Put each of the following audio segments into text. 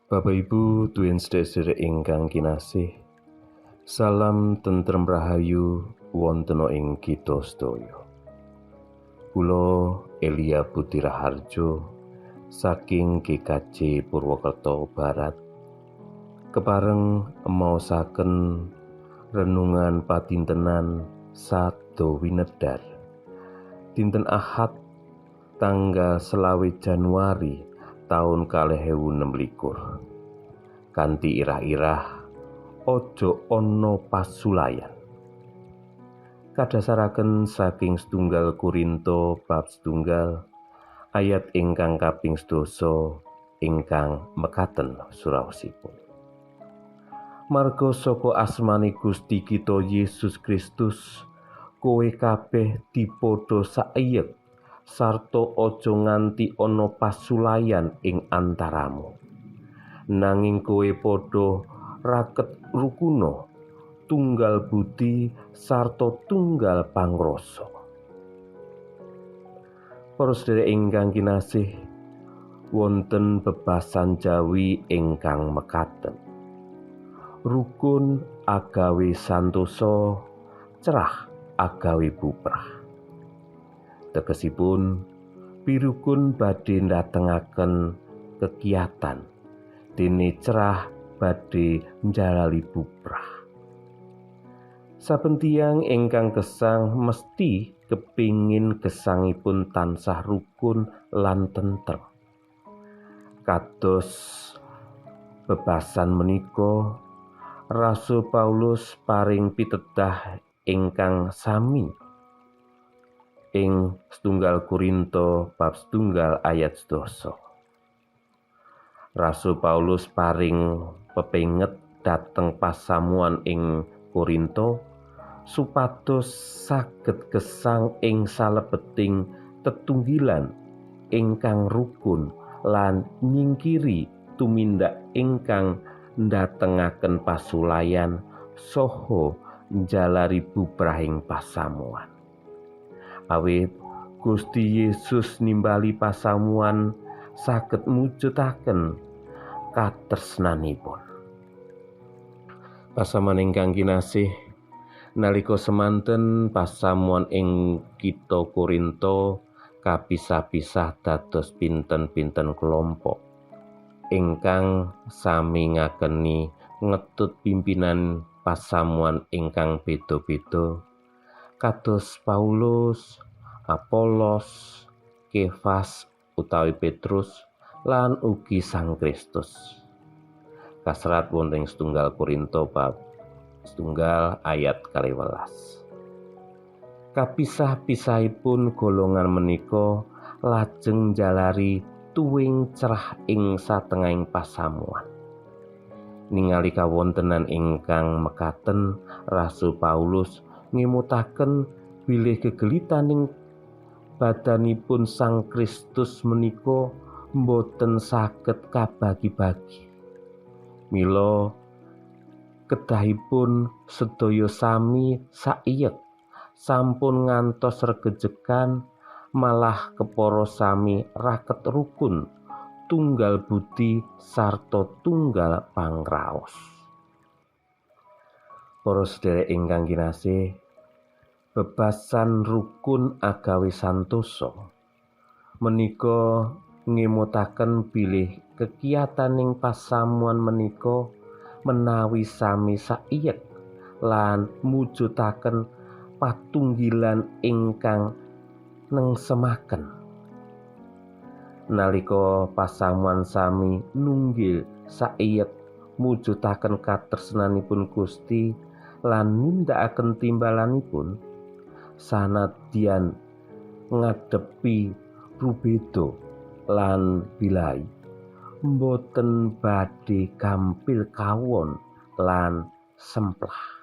Bapak Ibu tuwin sedherek ingkang kinasih, salam tentrem rahayu wonten ing kita sedaya. Kula Elia Budi Raharjo saking GKJ Purwokerto Barat kepareng maosaken renungan patintenan Sado Winedar dinten Ahad tanggal 25 Januari taun 2026 kanthi irah-irah Ojo ana pasulayan. Kadasaraken saking 1 Korinto bab 1 ayat ingkang kaping 7 ingkang mekaten suraosipun. Marga saka asmane Gusti kita Yesus Kristus, kowe kabeh dipadha saiyek sarta aja nganti ana pasulayan ing antaramu. Nanging kowe padha raket rukuna, tunggal budi sarta tunggal pangrasa. Para sedherek ingkang kinasih, wonten bebasan Jawi ingkang mekaten. Rukun agawe santosa, cerah agawe bubrah. Tegesipun pirukun badhe ndatengaken kegiatan, dene cerah badhe njalari bubrah. Saben tiyang ingkang gesang mesti kepingin gesangipun tansah rukun lan tentrem. Kados bebasan menika, Rasul Paulus paring pitedah ingkang sami ing 1 Korinto bab 1 ayat 7. Rasul Paulus paring pepinget dhateng pasamuan ing Korinto supados saged gesang ing salebeting tetunggilan ingkang rukun lan nyingkiri tumindak ingkang ndatengaken pasulayan saha njalari bubrahing pasamuan. Awit Gusti Yesus nimbali pasamuan saged mujudaken katresnanipun. Pasamuan ingkang kinasih, nalika semanten pasamuan ing kitha Korinto kapisah-pisah dados pinten-pinten kelompok ingkang sami ngakeni ngetut pimpinan pasamuan ingkang beda-beda, kados Paulus, Apolos, Kefas utawi Petrus lan ugi Sang Kristus. Kaserat wonten ing 1 Korinto bab 1 ayat 12. Kapisah-pisahipun golongan menika lajeng njalari tuwing cerah ing satengahing pasamuan. Ningali kawontenan ingkang mekaten, Rasul Paulus ngemutaken bilih gegelitaning badanipun Sang Kristus menika mboten saged kabagi-bagi. Mila kedahipun sedaya sami saiyek sampun ngantos regejegan, malah kepara sami raket rukun, tunggal budi sarta tunggal pangraos. Para sedherek ingkang kinasih, bebasan rukun agawe santosa menika ngemutaken bilih kekiyataning pasamuan menika menawi sami saiyek lan mujudaken patunggilan ingkang nengsemaken. Nalika pasamuan sami nunggil saiyek mujudaken katresnanipun Gusti lan nindakaken timbalanipun, sanadyan ngadepi rubeda lan bilai, mboten badhe gampil kawon lan semplah.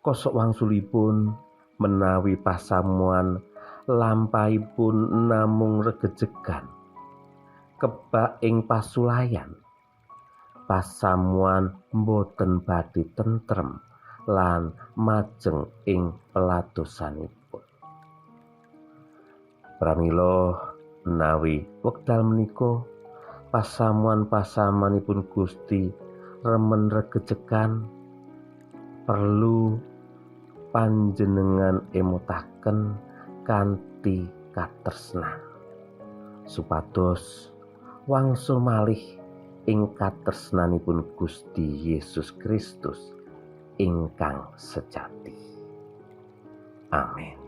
Kosok wangsulipun menawi pasamuan lampahipun namung regejegan, kebak ing pasulayan, pasamuan mboten badhe tentrem lan majeng ing peladosanipun. Pramila menawi wekdal menika pasamuan-pasamuanipun Gusti remen regejegan, perlu panjenengan emutaken kanthi katresnan supados wangsul malih ing katresnanipun Gusti Yesus Kristus ingkang sejati. Amin.